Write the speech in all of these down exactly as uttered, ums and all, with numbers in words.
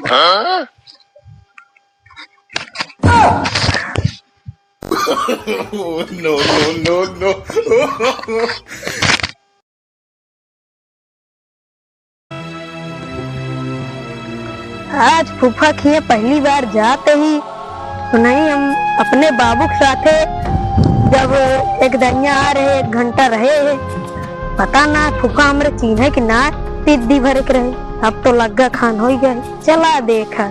No, no, no, no। आज फूफा खिए पहली बार जात ही, तो नहीं हम अपने बाबू के साथे जब एक दरिया आ रहे, एक घंटा रहे हैं, पता ना फूफा हमरे चीन्हे कि ना, पिद्दी भरे के रहे। अब तो लग्गा खान होई गए, चला देखा।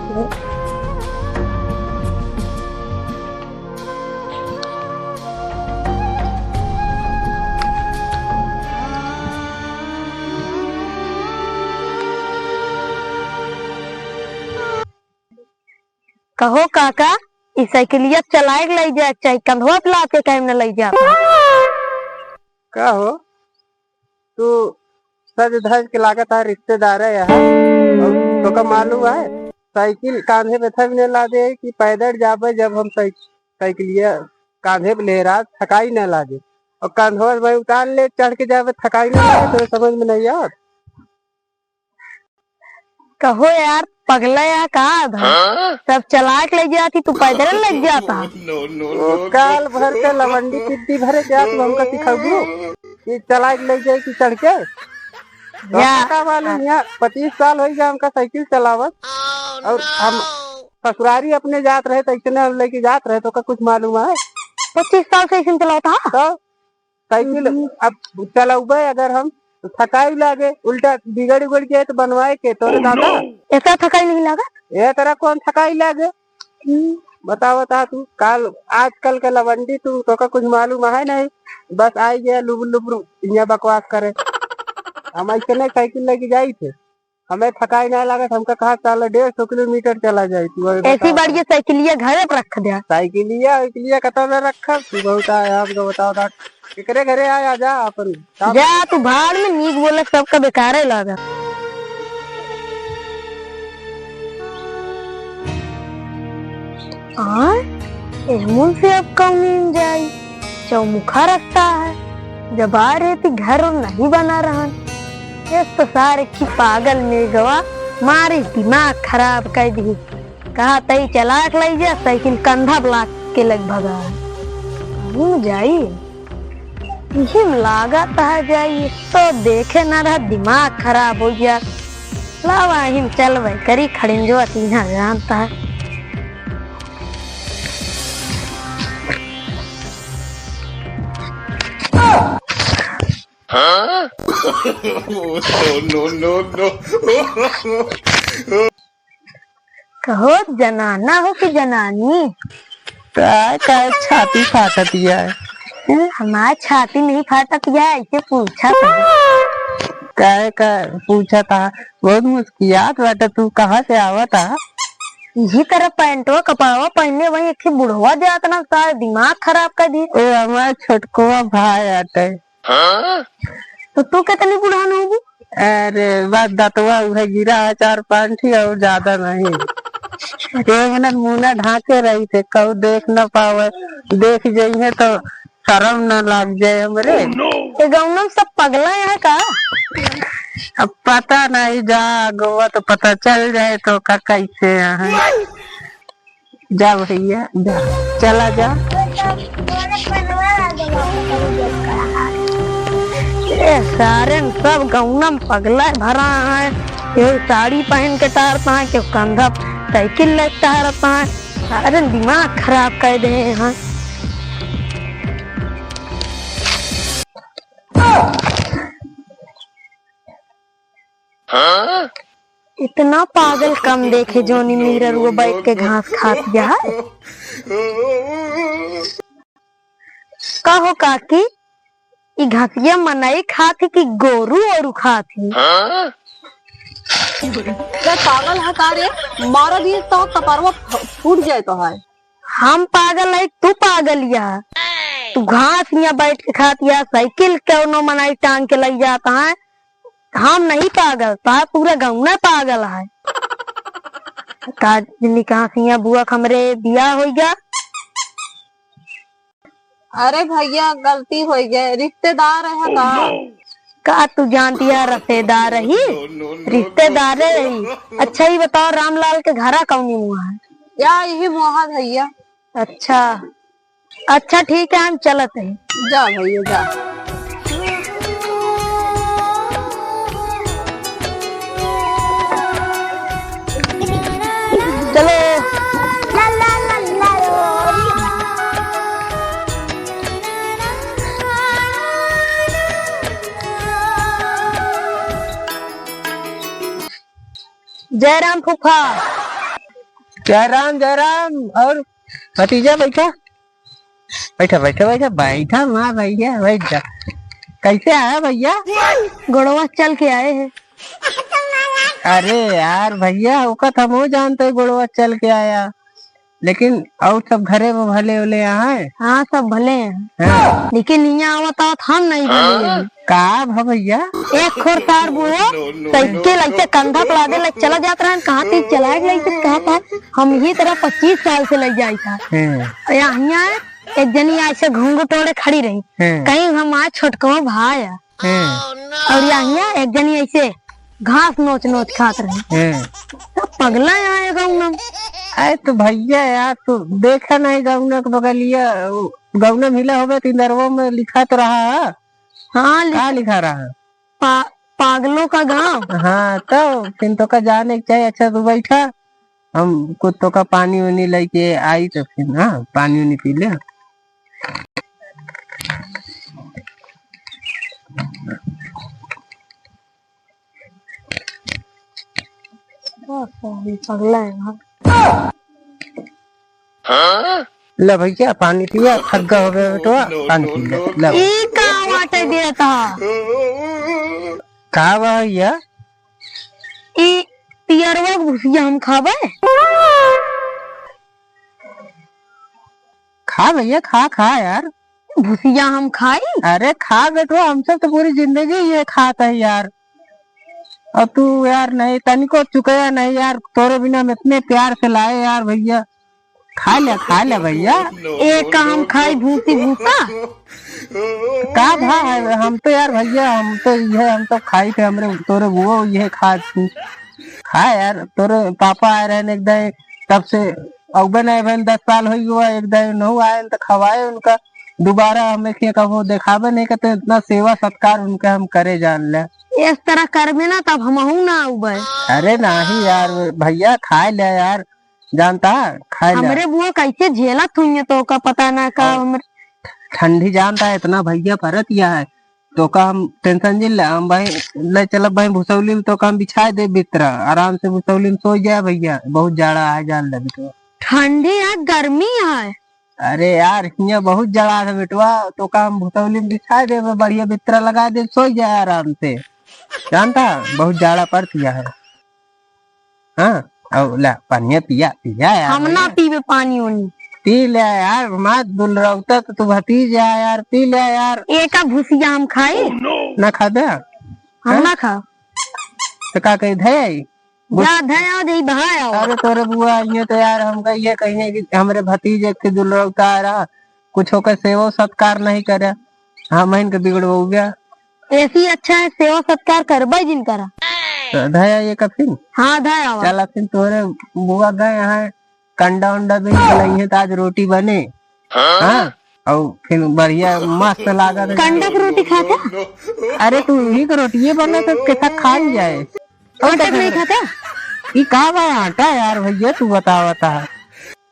कहो काका, ई साइकिलिया चलाए के लई जाए के चाही, कंधवा पे लाद के काहे न लई जाता? का हो, तू सज धज के लागत है रिश्तेदार है यहाँ, और तोका मालूम है साइकिल कांधे पे थक न लादे कि पैदल जाबे, जब हम साइ-, साइकिलिया कांधे पे लहरा थकाई न लागे, और कंधवा में उतार ले चढ़ के जाबे थकाई न लागे, तो समझ में नहीं आवत। कहो यार, पगला या का था? हाँ? सब चला के लई जाती, तू पैदल लई जाता। No, no, ओ, no, no। काल भर के लवंडी पिद्दी भरे के तू हमका सिखाबू कि चला के लई जाए कि चढ़ के? जा। हमका का मालूम, यहाँ पच्चीस साल होई गया हमका साइकिल चलावत, और हम ससुरारी अपने जात रहे तो इतने हम लेके जात रहे, तो का कुछ मालूम है? पच्चीस साल से ऐसे चलावत हा? तो साइकिल हम्म। अब चलउबे अगर हम, तो थकाई लागे, उल्टा बिगड़ उगड़ जाए तो बनवाए के तोरे दादा। ऐसा थकाई नहीं लागा? ए तरह कौन थकाई लागे? हम्म। बताओ बता तू, काल आजकल के लवंडी तू, तोका कुछ मालूम है नहीं, बस आई गया लुबुर लुबुर यहाँ बकवास करे। हम ऐसे नहीं साइकिल लेके जाई थे। हमें थकाई ना लागत, हमका कहा चला डेढ़ सौ किलोमीटर चला जाए तू, अरे ऐसी बताओ। बार ये साइकिलिया घरे पर रख दे। साइकिलिया, साइकिलिया कतौ ना रखब, तू बहुत आया, हमको बताओ ता। केकरे घरे आया, जा अपन काम। जा तू भाड़ में, नीक बोले सबका बेकारे लागत। आ, एहमुन से अब कौन जाई? चौमुखा रस्ता है, जब आ रहे थे घर और नहीं बना रहन। एक तो सारे की पागल मेघवा मारे दिमाग खराब कर दी। कहा तई चलाक लई जा, साइकिल कंधा ब्लॉक के लग भगा। कौन जाई? इही में लागत है जाई, तो देखे ना रहा, दिमाग खराब हो गया। लावा हिम चलवे करी खड़िन जो असीना जानता है। हाँ? No, no, no, no। कहो जनाना हो कि जनानी? का, का छाती फाटत है? हमार छाती नहीं फाटत है, ऐसे पूछा था। काहे का पूछा था? बहुत मुस्कियात बाटे, तू कहाँ से आवत आ? यही तरह पैंटवा कपड़वा पहने वही एक ठे बुढ़वा जात ना, सारे दिमाग खराब कर दी। ओ हमार छोटकवा भाई आटे। तो तू कितनी बुढ़ान होगी? अरे बस दतवा उहे गिरा है चार पांच ठी और ज्यादा नहीं। एक मिनट मुंह ना ढांके रही थे, कहू देख ना पावे, देख जइहे तो शर्म ना लाग जाए हमरे। ये गौनम सब पगला है का? अब पता नहीं, जा गोवा तो पता चल जाए तो का कैसे है। जा भैया जा, चला जा। ये सारे सब गौनम पगला भरा है। केहू साड़ी पहन के टारता है, केहू कंधा साइकिल लेके टारता है। सारे दिमाग खराब कर दे हैं। इतना पागल कम देखे जोनी मिरर वो बैठ के घास खात जा। का हो काकी, ई घासिया मनई खात ही कि गोरू ओरू खात ही? हाँ? क्या पागल है का रे? मारा दिए तो कपारवा फ-, फूट जाए तो है। हम पागल है, तू पागल या? तू घास यहाँ बैठ के खात या, साइकिल कौनो मनई टांग के लई जात है। हम नहीं पागल, ता पूरा गौना पागल है। का निकासिया बुआ के हमरे बियाह होइगा। अरे भैया, गलती होइ गए, रिश्तेदार है का? का तू जानती है, रसेदार रही, रिश्तेदार रही। अच्छा, ई बताओ, रामलाल के घरा कौनी मुआ है? या, यही मुआ है भैया। अच्छा, अच्छा, ठीक है, हम चलत हैं। जा भैया, जा। चलो। जय राम फूफा। जय राम, जय राम। और भतीजा, बैठा, बैठा, बैठा, बैठा, बैठा, वाह भैया, बैठ जा। कैसे आया भैया? गोड़वा चल के आए हैं। अरे यार भैया, ओका तो हमहू जानते हैं, गोड़वा चल के आया, लेकिन और सब घरे में भले उले हैं? हाँ, सब भले हैं। हाँ। लेकिन यहाँ आवत आवत हम नहीं भले हैं। का भा भैया? एक खोर तार बुआ, साइकिल ऐसे कंधा पर लादे ले चला जात रहन, कहाँ ती चलाए ले से कहा था, हम यही तरह पच्चीस साल से ले जाई था। हम्म। या हियाँ एक जनी ऐसे घुंघट ओढ़े खड़ी रही, हम्म। कहीं हम आज छोटकवा भाई है। हम्म। और या हियाँ एक जनी ऐसे घास नोच नोच खात रही। हम्म। तो पगला यहाँ है गौनम। अरे तो भैया यार, तू देखा नहीं गौना के बगलिया, उ गौना मिला होगा, तिंदरवा में लिखा तो रहा है। हाँ, लिख- का लिखा रहा? पा-, पागलों का गांव। हाँ, तो फिर तो का जाने के चाहे। अच्छा, तू बैठा, हम कुछ तो का पानी उनी लेके आई तो फिर, हाँ, पानी उनी पी ले। पगला है। ले भैया, पानी पिया, थक गया हो गया बेटवा, पानी पी ले, ले। ई का वाटे देता? का भैया? ई पियरवा के भुसिया हम खाबे? खा भैया, खा, खा यार। भुसिया हम खाई? अरे खा बेटवा, हम सब तो पूरी जिंदगी ये खात है यार। और तू यार नहीं, तनिको चुकया नहीं यार, तोरे बिना हम इतने प्यार से लाए यार भैया। खा ले, खा ले भैया। ए, का हम खाई भूसी भूसा? का भा है, हम तो यार भैया, हम तो ये, हम तो खाई थे, हमरे तोरे वो ये खा, खा यार, तोरे पापा आए रहे एक दाई, तब से अउबे नहीं भैन, दस साल हो गया, एक दाई नहु आए तो खवाए उनका, दोबारा हमें के कबो देखाबे नहीं करते, इतना सेवा सत्कार उनका हम करे जान ले। इस तरह करबे ना, तब हमहू ना अउबे। अरे नहीं यार भैया, खाए ले यार, जानता है, खाए ले। हमरे बुआ कैसे झेलत हुई है, तो का पता ना का और हमरे ठंडी जानता है, इतना भैया परत या है, तो का हम tension जिन ले, हम भाई ले चलब भाई भुसौली में, तो का हम बिछाए दे बिस्तरा, आराम से भुसौली में सो जाए भैया, बहुत जाड़ा है, जान ले तो। ठंडी है, गर्मी है। अरे यार, हियाँ बहुत जाड़ा है बेटवा, तो का हम भुसौली में बिछाए देबे, बढ़िया बिस्तरा लगा दे, सो जाए आराम से। जानता, बहुत जाड़ा पड़त या है। हाँ, अब ला, पानिया पिया, पिया यार, हम ना भैया। पीबे पानी उनी। पी ले यार, माँ दुलरौता तो तू भतीजा यार, पी ले यार। एका भुसिया हम खाई? ना खाबे? हम हाँ? ना खा। तो का कही, धे आई? जा, धयाओ, दे, बहाओ। अरे तोरे बुआ, ये तो यार, हम कहिए कहिए कि हमरे भतीजे के दुलरौता आ रहा, कुछ ओकर सेवा सत्कार नहीं करे, हम इनके बिगड़बो गया। ऐसी अच्छा है, सेवा सत्कार करबे जिन करा। तो धया ये कफिन? हाँ, धयाओ। चल, अफिन तोरे बुआ गए हैं, कंडा उंडा भी निकलई है, तो आज रोटी बने। हाँ? और फिर बढ़िया मस्त लागत है। कंडा के रोटी खाते? अरे, तू ही के रोटी ये बना तो कैसा खा ही जाए। आटा नहीं खाता? ई का बा आटा यार भैया, तू बतावत है।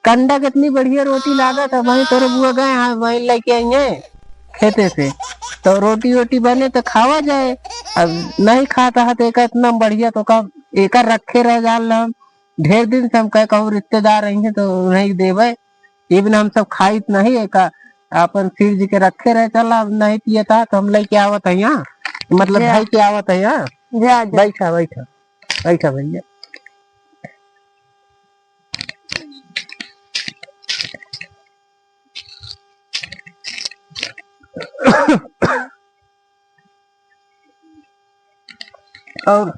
कंडा कितनी बढ़िया रोटी लागत है, वहीं तोरे बुआ गए हैं, वहीं लेके आई हैं खेते से। तो रोटी वोटी बने तो खावा जाए। अब नहीं खाता है तो एका इतना बढ़िया, तो का एका रखे रह जाल हम। ढेर दिन से हम कहे कहूँ रिश्तेदार आई हैं तो उन्हें देवे। ये बिना हम सब खाइत नहीं है का, अपन फ्रिज के रखे रहे, चला अब नहीं पियता तो हम लेके आवत है यहाँ, मतलब जा। भाई के आवत है यहाँ। जा, जा। बैठा, बैठा, बैठा भैया। और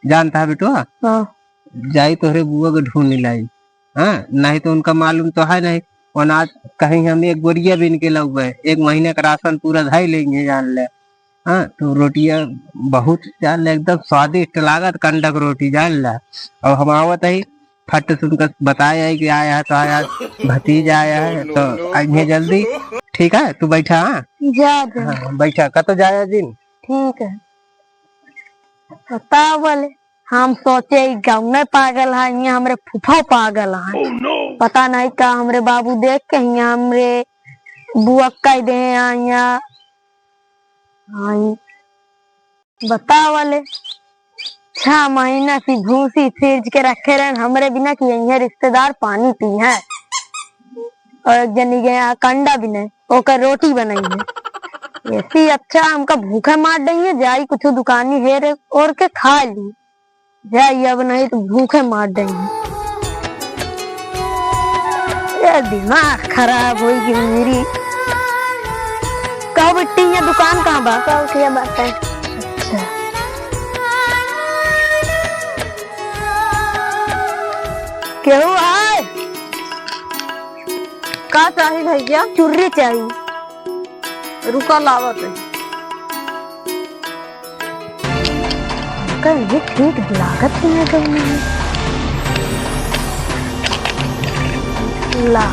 जानता है बेटवा, हाँ। जाई तोहरे बुआ के ढूंढ लाई, हाँ, नहीं तो उनका मालूम तो है नहीं, अनाज कहीं हम एक बोरिया बीन के लउबे, एक महीना का राशन पूरा धइ लेंगे, जान ले। हाँ, तो रोटिया बहुत, जान ले, एकदम स्वादिष्ट लागत कंडक रोटी, जान ले। और हम आवत ही, फट से उनका बताया है कि आया है, तो आया, भतीजा आया है, तो आइए जल्दी। ठीक है, तू बैठा, हाँ? जा, जा। हाँ, बैठा, कतो जाया जिन? ठीक है। बताओ बोले, हम सोचे ई गौने पागल है, यहाँ हमरे फूफा पागल है। पता नहीं का हमरे बाबू देख के यहाँ हमरे बुआ कह दे हैं यहाँ। हाँ, बताओ बोले, छह महीना की भूसी फ्रिज के रखे रहन हमरे बिना कि यहीं रिश्तेदार पानी पी है। और एक जनी गया कंडा बिने, ओकर रोटी बनाई है। ऐसी अच्छा हमका भूखे मार दई है, जाई कुछ दुकानी हेर और के खा ली। जाई, अब नहीं तो भूखे मार देंगे। ये दिमाग खराब होई गई मेरी। कहो बिट्टी, ये दुकान कहाँ बा? चौकिया बाटे। अच्छा। केहू आए? का चाही भैया? चुर्री चाही। रुका, लावत है। कल ये ठीक लागत नहीं है कहीं। ला।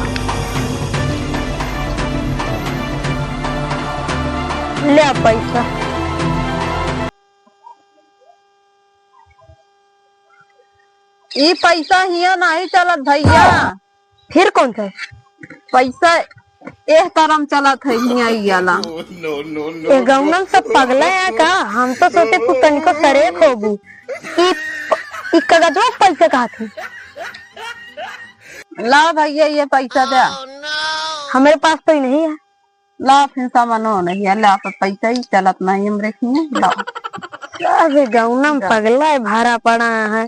ले आ पैसा। ई पैसा हिया नाही चलत भैया। फिर कौन सा? पैसा एह तरम चलत है हिया, ई वाला। ए गौनन सब पगले हैं का? हम तो सोचे तू तनिको सरेक होबू। ई, ई कागजवा पैसा कहाँ थी? ला भैया, ये पैसा दे। हमारे पास तो ही नहीं है। ला, फिर सामानो नहीं है, ला, पर पैसा ही चलत नहीं हमरे किने, ला। अबे गौना में पगला है, भरा पड़ा है।